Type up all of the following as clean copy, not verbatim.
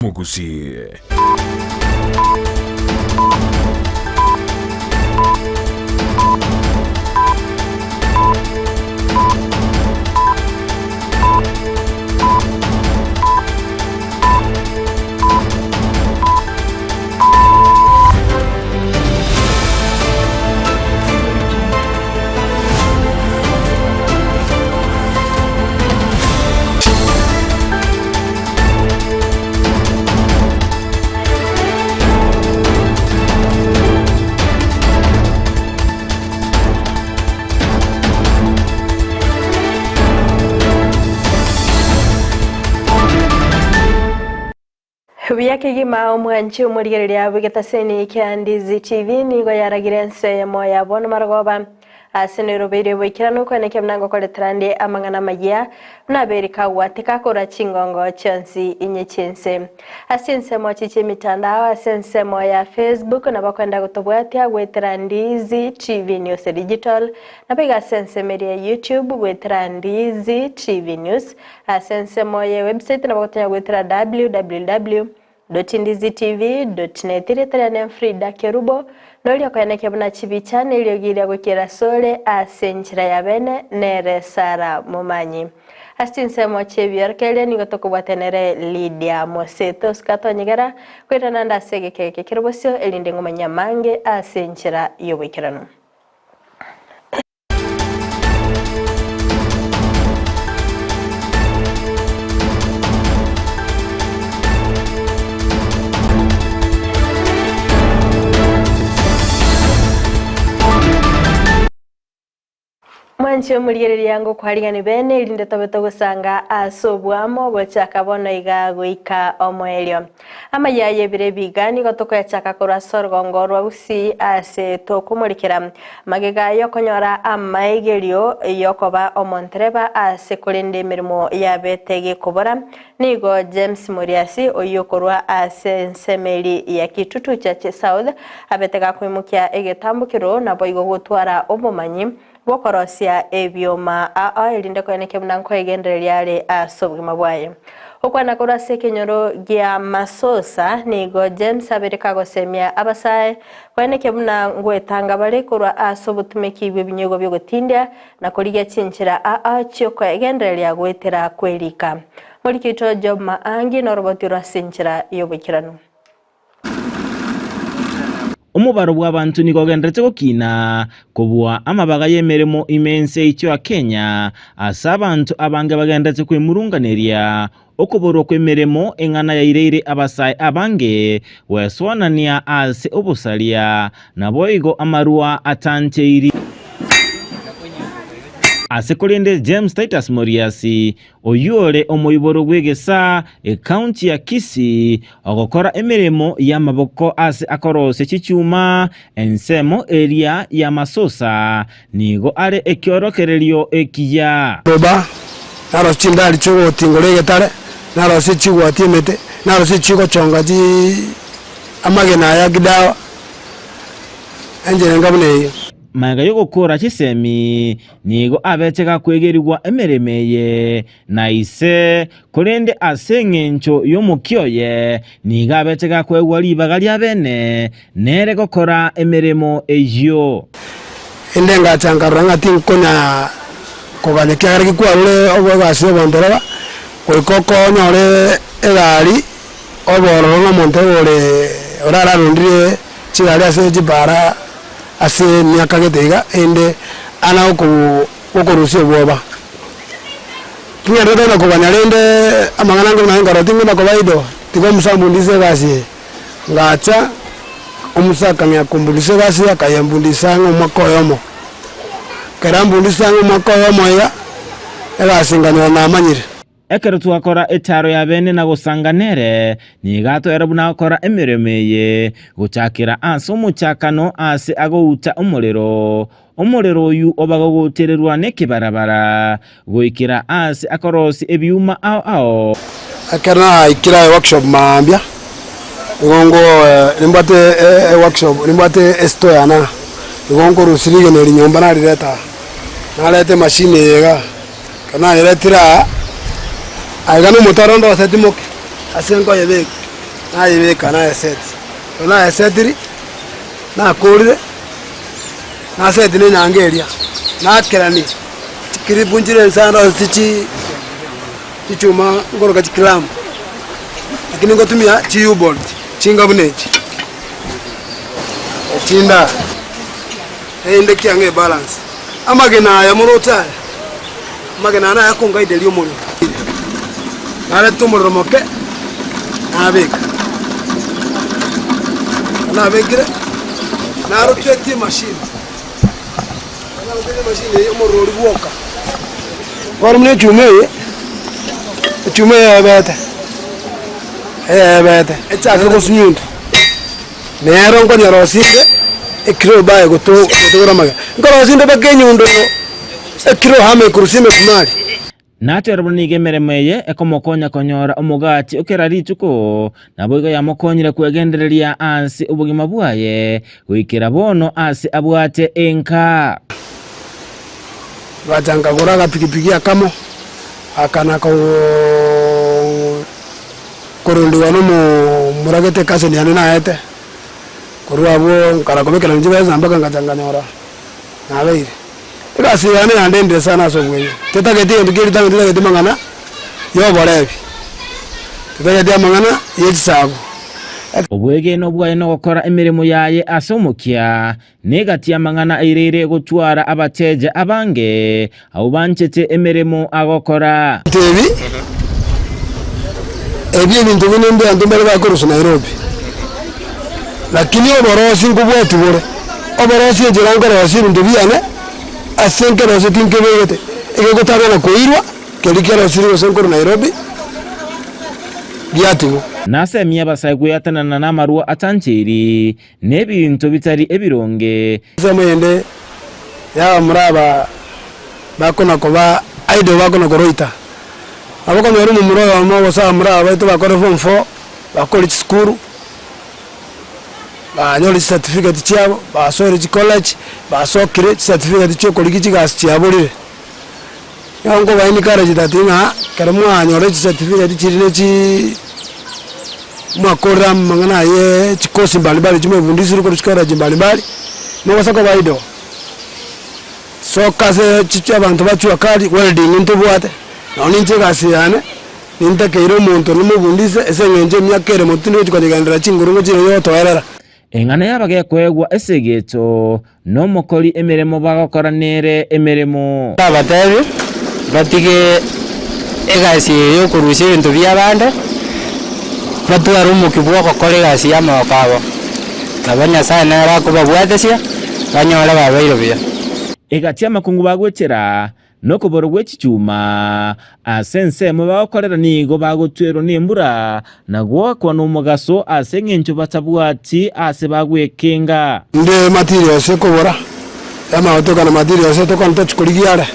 Omogusii. Buya kegima omwanchi omorigereria bw'egetaseni kia Ndizi TV nigo yaragire ense eyemo ya bono marogoba. Ase nairobeire boikeranu kwenekio buna ngokoretera nde amang'ana amayia, buna aberi kagwateka korwa chingongo chionsi inye chi'ense. Ase chinsemo echi chi'emitandao ase ensemo ya Facebook nabo okoenda gotobwatia goetera Ndizi TV News Digital, nabo iga ase ensemo eria ya YouTube goetera Ndizi TV News, ase ensemo ye website nabo ogotonya goetera www. Dotindizitv.net Erieta riane Frida Kerubo, noria okoenekia buna chibicha na eriogi ria goikera asore ase enchera ya bene nere Sarah Momanyi. Ase chinsemo chi'ebiorokererio nigo tokobwatia nere Lydia Mosete osike atonyegera koirana ande ase egeka eke kere bosio erinde ng'omanye amange ase enchera y'oboikeranu. Mwanche omorigereria ngokwarigani bene erinde tobe togosanga ase oboamo gochaka bono iga goika omoerio. Amaya y'ebiro ebiga nigo tokoyachaka korwa ase orogongo rwa Gusii ase tokomorikera magega y'okonyora amaigerio y'okoba omontereba ase korende emeremo yabete gekobora. Nigo James Muriasi oyio okorwa ase ensemeri ya Kitutu Church South abete gakoimokia egetambokero naboigo gotwara obomanyi bw'okorosia ebioma aa erinde koenekia buna nkoegendereria are ase obogima bwaye. Gokwana korwa ase ekenyoro gia Masosa nigo James abeire kagosemia abasae koenekia buna ngwetanga bare korwa ase obotumeki bw'ebinyugwa bi'ogotindia na korigia chinchera aa chi'okoegendereria goetera kwerika. Moriki oito Job Maangi noroboti rwa ase enchera y'oboikeranu. Omobaro bw'abanto nigo ogendererete gokina kobua amabaga y'emeremo ime ense yaito ya Kenya, ase abanto abange bagendererete kwemurunganeria okoborwa kw'emeremo eng'ana yaireire abasae abange gwesoanania ase obosaria, naboigo amarwa atancheiri. Ase korende James Titus Moriasi, oyio ore omoiboro bw'egesaa ekaunti ya Kisii, ogokora emeremo y'amaboko ase akorosia chichuma ensemo eria y'amasosa, nigo are ekiorokererio ekiya. Roba, narosie chindari chi'ogotingora egetare, narosie chigwatia emete, narosie chigochonga amagena aya kidawa, enchera enga buna eyio. Magega y'ogokora chisemi, nigo abete gakwegerigwa emeremo eye na ise, korende ase engencho y'omokia oye nigo abete gakoegwa ribaga ria bene nere gokora emeremo eyio. Inde ngacha nkarora ng'a tinkonya koganya ekiagera ki kwarure egasi y'obontereba, goika okonyore egari obororo na omonto ore orararondire chigari ase chipara ase emiaka gete iga, erinde ana gokorusia obwoba. Ting'enderete buna koganya rende amang'ana ange buna aye nkarora ting'enda koba idle, tiga omusa ambundise egasi eye. Ngacha, omusa akang'ea kombundisa egasi eye akayembundisa ang'e omwaka oyomo. Ekero ambundisa ang'e omwaka oyomo iga, egasi nkanyora namanyire. Ekero twakora etaaro ya bene na gosanga nere, nigo atoera buna agokora emeremo eye, gochakera ase omochakano aase agouta omorero, omorero oyio oba gogoutererwa nekebarabara, goikera aase akorosia ebiuma ao ao. Ekero naikire aye workshop mambia, igo ngo nimbwate eworkshop nimbwate estore yane aa, igo nkorusia rigena eri nyomba narireta aa, nareta emachine eye igaa. Ekero nayeretire aa, aiga nomotaro ndoseti moke ase nkoyebeka. Nayebeka nayeseti, ekero nayesetiri, nakorire, naseti na enyange eria, nakerania chikiripu nchire inse ande ase chi chichuma nkoroka chiclamp, lakini ngotumia chi u-bolt chinga buna echi, echinda erinde kiang'e ebalance. Amagena aya moroche aya, amagena aya naye akongaideria omorero, narete omorero moke, nabeka, ekero nabekire, narotetie emachine, ekero narotetie emachine eye omorero oria bwoka. Bono buna echuma eye, echuma eye ebete, eyebete, echake gosunyuntwa. Nero nkonyerosia inde ekiro baye gotogora amagena, nkorosia inde mpaka enyundo ekiro hama ekurusia emesumari. Natwere buna nigo emeremo eye ekomokonya konyora omogati o kera rituko, naboigo yamokonyire kwegendereria ase obogima bwaye goikera bono ase abwate enka. Ngacha nkagora agapigipigi akamo, aka nako Korondigwa nomoragete ecousin yane naete, korwa abwo nkara kobekerana chibesa mpaka ngacha nkanyora nabeire. Egasi yane yandendire sana ase obweng'e, tetageti egento kia ritang'ani tetageti mang'ana ya oborebi, tetageti amang'ana ya echisabu. Obwegenwa bwaye nogokora emeremo yaye ase omokia, negati y'amang'ana aireire gotwara abateja abange abwo banchete emeremo agokora. Ebinto ebi, ebi ebinto buna mbianto mbare bakorusia Nairobi, lakini oborosi nkobwati bore, oborosi enchera nkorosia ebinto biane, ase nkeroseti nkebegete, egegotang'ana koirwa, keria kerosirie gose nkorwa Nairobi, giatigwa. Nasemie abasae kweatanana namarwa atancheiri, Nebinto bitari ebironge. Ensemo eyende y'abamura aba bakona koba idle bakona koroita, nabo okonyora omomura oyomo gose abamura aba baito bakore form four, bakore chisukuru, banyore chicertificate chiabo, basoire chicollege, basokire chicertificate chia okorigia chigasi chiaborire. Nigo nkoba encourage that ng'a ekero mwanyora chicertificate chiria ne chii mwakorire amang'ana aye chikosi mbalimbali chimwefundisire korwa chicollege mbalimbali, mogosa koba idle. Soka ase chichi abanto ba jua kali, welding ntobwate, nonye ninche egasi yane, nintakeire omonto nimobundise ase eng'encho emiaka ere motwe tindi gochi konyegenderera chinguru ngochire yotoerera. Eng'ana y'abagekoegwa esegeto, nomokori emeremo bagokora nere emeremo. Nabateebie, batige egasi eye y'okorusia ebinto bi'abande, batware omokia bw'ogokora egasi y'amaboko abo, nabo Nyasae nere akobabwatesia, banyore babeire buya. Egati amakungu bagwechera Nokoborwa gwe chichuma ase ensemo bagokorera nigo bagotwerwa nembura na goakwa nomogaso ase engencho batabwati aase bagwekenga. Inde materials ekobora, yamanya na materials tokona tochikorigia are.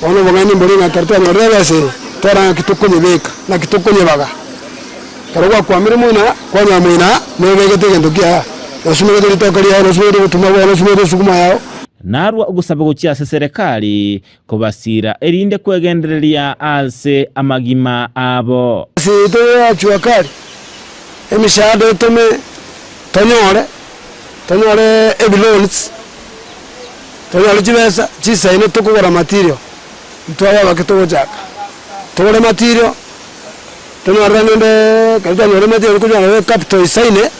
Bono obong'aini mbori ng'a ekero twanyorire ebesa eye, twarora ng'aki tokonyebeka, naki tokonyebaga. Ekero gwakwamire moina, kwanyora moina nobegete egento kiaye, nosumegete ritoke riao, nosumegete obotuma bwao, nosumegete esukuma yao. Narua ogosaba gochia ase serikali kobasiira, erinde kwegendereria ase amagima abo. Ase yaito ya jua kali, emishahada etome tonyore, tonyore ebiloans, tonyore chibesa chisaine tokogora material, intwe aba abake togochaka, togore material, tonyore rende ekero twanyora material tokonyora capital isaine.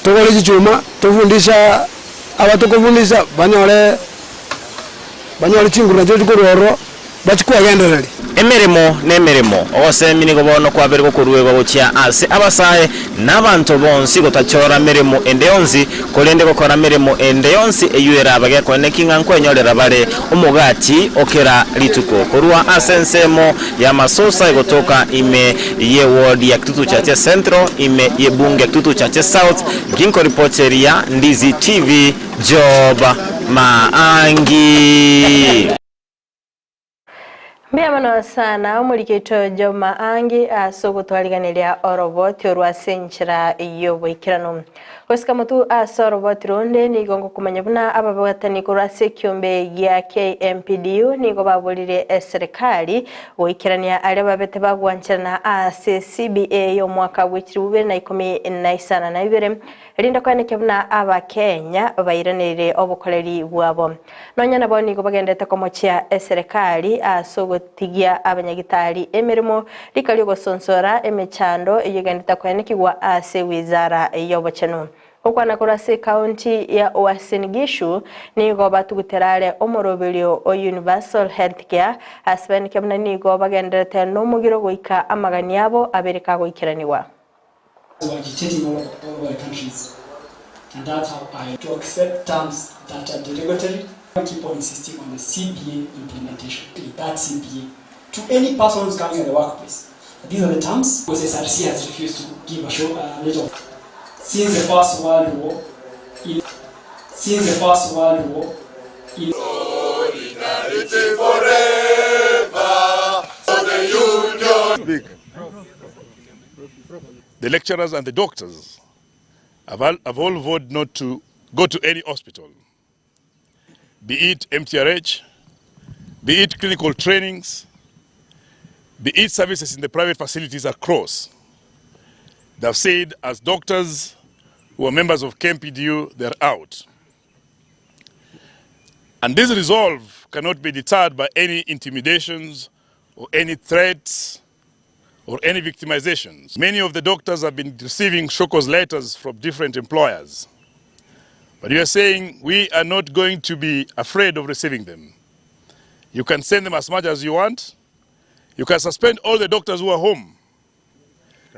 Togore chichuma tofundisha abatokofundisha banyore banyore chinguru nachio chikorwa ororo bachie kwegendereria. Emeremo nemeremo, ogosemi nigo bono kwabeire gokoruegwa gochia ase abasae na abanto bonsi gotachora meremo ende yonsi, korende gokora meremo ende yonsi eyio erabe gekoeneki ng'a nkwenyorera bare omogati o kera rituko. Korwa ase ensemo y'amasosa egotoka ime ye ward ya Kitutu Chache Central ime ye bunge ya Kitutu Chache South, Ginkoripoteria Ndizi TV, Job Maangi. Mbuya mono sana omoriki oito Joma Angi ase ogotwariganeria oroboti orwo ase enchera y'oboikeranu. Gosika motwe ase oroboti ronde nigo ngokomanya buna ababwatani korwa ase ekiombe gia KMPDU nigo baborire eserekari goikerania aria babete bagwancherana ase CBA y'omwaka bwe chilifu bibere na ikomi na isano na ibere erinde koenekia buna abakenya bairaneire obokoreri bwabo. Nonya nabo nigo bagenderete komochia eserekari ase ogotigia abanyagitari emeremo rika ri'ogosonsora emechando eyio egenderete koenekigwa ase wizara y'obochenu. Gokwana korwa ase ekaunti ya Uasin Gishu nigo batugutera are omoroberio o Universal Health Care ase baenekia buna nigo bagenderete nomogiro goika amagani abo abere kagoikeranigwa. were agitating all over, all over the countries and that's how I to accept terms that are derogatory and keep on insisting on the CBA implementation that CBA to any person who's coming at the workplace these are the terms because SRC has refused to give a show uh, letter since the first world war in, since the first world war in The lecturers and the doctors have all, have all vowed not to go to any hospital, be it MTRH, be it clinical trainings, be it services in the private facilities across. They have said as doctors who are members of KMPDU, they're out. And this resolve cannot be deterred by any intimidations or any threats or any victimizations. Many of the doctors have been receiving show cause letters from different employers. But you are saying we are not going to be afraid of receiving them. You can send them as much as you want. You can suspend all the doctors who are home.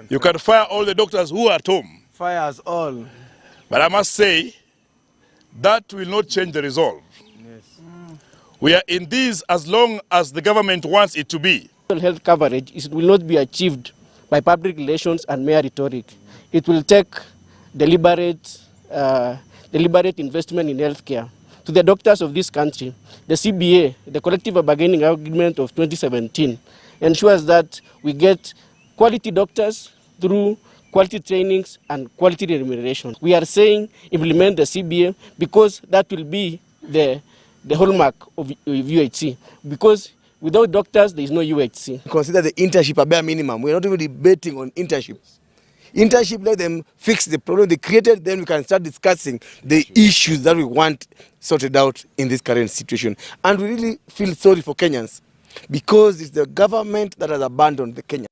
You can fire all the doctors who are at home. Fire us all. But I must say, that will not change the resolve. Yes. We are in this as long as the government wants it to be. Health coverage is, will not be achieved by public relations and mere rhetoric. It will take deliberate, uh, deliberate investment in healthcare. To the doctors of this country, the CBA, the Collective Bargaining Agreement of 2017, ensures that we get quality doctors through quality trainings and quality remuneration. We are saying implement the CBA because that will be the, the hallmark of, of UHC. Because without doctors, there is no UHC. Consider the internship a bare minimum. We are not even debating on internship. Internship, let them fix the problem they created, then we can start discussing the issues that we want sorted out in this current situation. And we really feel sorry for Kenyans because it's the government that has abandoned the Kenyans.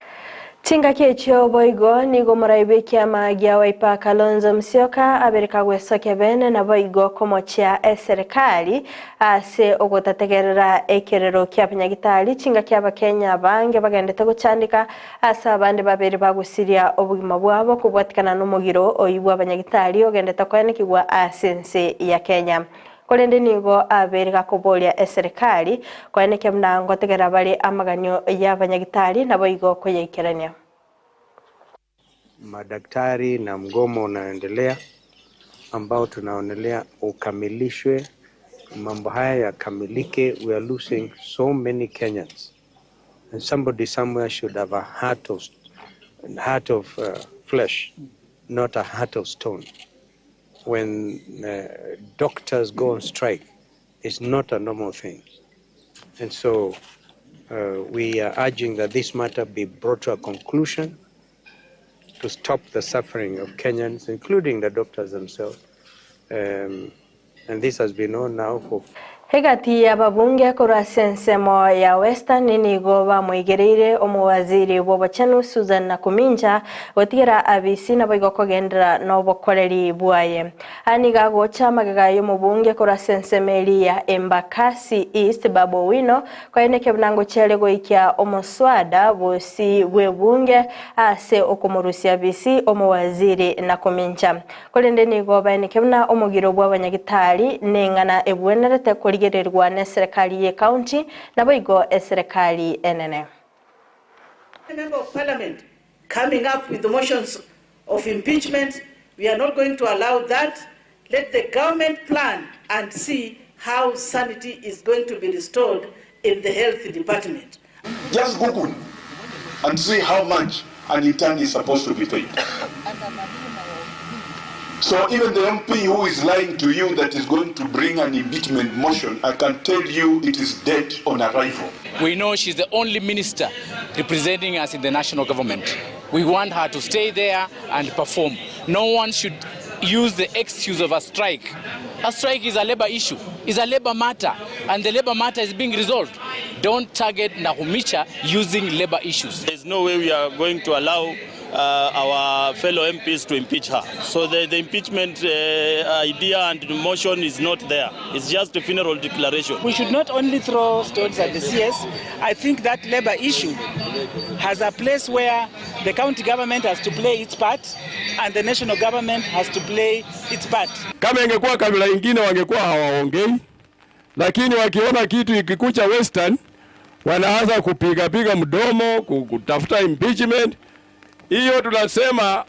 Chingaki echio boigo nigo morai bw'ekiama gia Wiper Kalonzo Musyoka abereka gwesokia bene naboigo komochia eserikali ase ogotategerera ekerero kia abanyagitari chingaki abakenya abange bagendete gochandika ase abande babere bagusiria obogima bwabo kobwatikana nomogiro oyio bwa abanyagitari ogendete koenekigwa ase ense ya Kenya. Korende nigo abere gakoboria eserikali koenekia buna ngotegera bare amaganio ya abanyagitari naboigo koyaikerania. Madaktari na mgomo unaoendelea ambao tunaonelea ukamilishwe, mambo haya yakamilike. We are losing so many Kenyans and somebody somewhere should have a heart of, heart of uh, flesh, not a heart of stone. When uh, doctors go on strike, it's not a normal thing. And so uh, we are urging that this matter be brought to a conclusion to stop the suffering of Kenyans, including the doctors themselves. Um, and this has been on now for Egati y'ababunge korwa ase ensemo ya Western nigo bamoigereire omowaziri bw'obochenu Susan Nakuminja gotigera abisi naboigo kogendera n'obokoreri bwaye. Aya nigo agocha amagega y'omobunge korwa ase ensemo eri ya Embakasi East Babu Owino koeneke buna ngochiare goikia omoswada bosi bw'ebunge ase okomorusia abisi omowaziri Nakumincha. Korende nigo baeneke buna omogiro bw'abanyagitari neng'ana ebwenerete korigererwa n'eserekari y'ecounty naboigo eserekari enene. Member of Parliament coming up with the motions of impeachment. We are not going to allow that. Let the government plan and see how sanity is going to be restored in the health department. Just Google and see how much an intern is supposed to be paid. So even the MP who is lying to you that is going to bring an impeachment motion, I can tell you it is dead on arrival. We know she's the only minister representing us in the national government. We want her to stay there and perform. No one should use the excuse of a strike. A strike is a labor issue, is a labor matter, and the labor matter is being resolved. Don't target Nakhumicha using labor issues. There's no way we are going to allow our fellow MPs to impeach her. So the impeachment idea and the motion is not there. It's just a funeral declaration. We should not only throw stones at the CS. I think that labor issue has a place where the county government has to play its part and the national government has to play its part. Kama ingekuwa kabila ingine wangekuwa hawaongei, lakini wakiona kitu ikikucha Western wanaanza kupiga piga mdomo kutafuta impeachment. Hiyo tunasema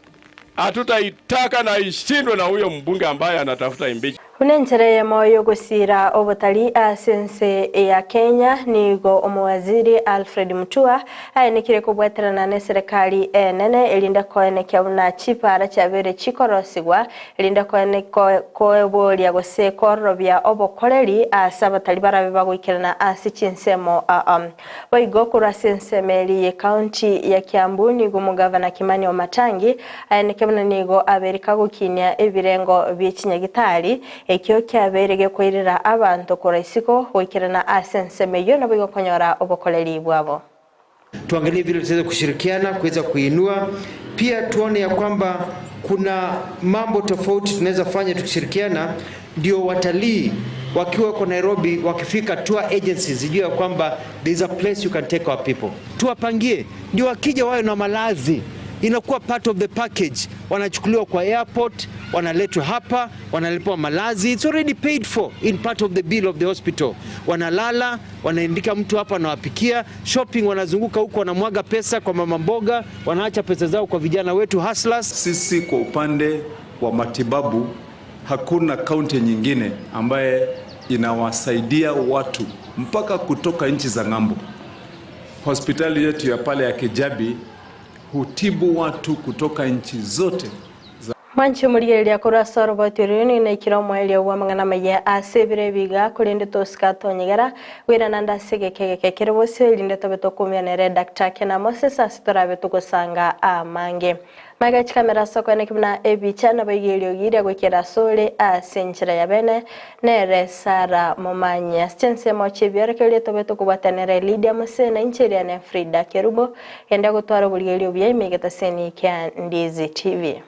hatutaitaka na ishindwe na huyo mbunge ambaye anatafuta impeachment. Unenchereye moyo gusira obotari asense ya Kenya nigo omuwaziri Alfred Mutua ayenikire kubweterana ne serikali enene elinda koenekia buna chipara chabere chikorosigwa elinda koeboria gose korobia obokoreri ase abatari barabe bagoikerana ase chinsemo boigo korwa ase ensemo ye county ya Kiambu nigo omogavana Kimani Wamatangi ayeneke buna nigo abereka gokinia ebirengo bie chinyagitari ekio kiaberege koirera abantu koraisiko goikerana ase ensemo eyo nabo igokonyora obokoreri bwabo. Tuangalie vile tutaweza kushirikiana kuweza kuinua, pia tuone ya kwamba kuna mambo tofauti tunaweza fanya tukishirikiana, ndio watalii wakiwa kwa Nairobi wakifika tour agencies zijue ya kwamba there is a place you can take our people. Tuwapangie ndio wakija wawe na malazi, inakuwa part of the package. Wanachukuliwa kwa airport, wanaletwa hapa, wanalipiwa malazi, it's already paid for in part of the bill of the hospital. Wanalala, wanaandika mtu hapa anawapikia, shopping, wanazunguka huko, wanamwaga pesa kwa mama mboga, wanaacha pesa zao kwa vijana wetu hustlers. Sisi kwa upande wa matibabu hakuna kaunti nyingine ambaye inawasaidia watu mpaka kutoka nchi za ng'ambo. Hospitali yetu ya pale ya Kijabi hutibu watu kutoka nchi zote za Mwanchi murigereria korwa ase oroboti orio naikire omoerio bwa amang'ana maya ase ebiro ebiga korende tosika tonyegera gwirana nde ase egeke geke kere bosio erinde tobe tokumianere Dr. Kena Moses ase torabe togosanga amange maiga chikamera ase okoeneki buna ebicha nabo igerio giria goikera ase ore ase enchera ya bene nere Sara Momanya ase chinsemo chia ebiorokererio tobe tokobwatanera Lydia Musena incheria ne Frida Kerubo genda gotwara oborigererio buya ime egetaseni kia Ndizi TV.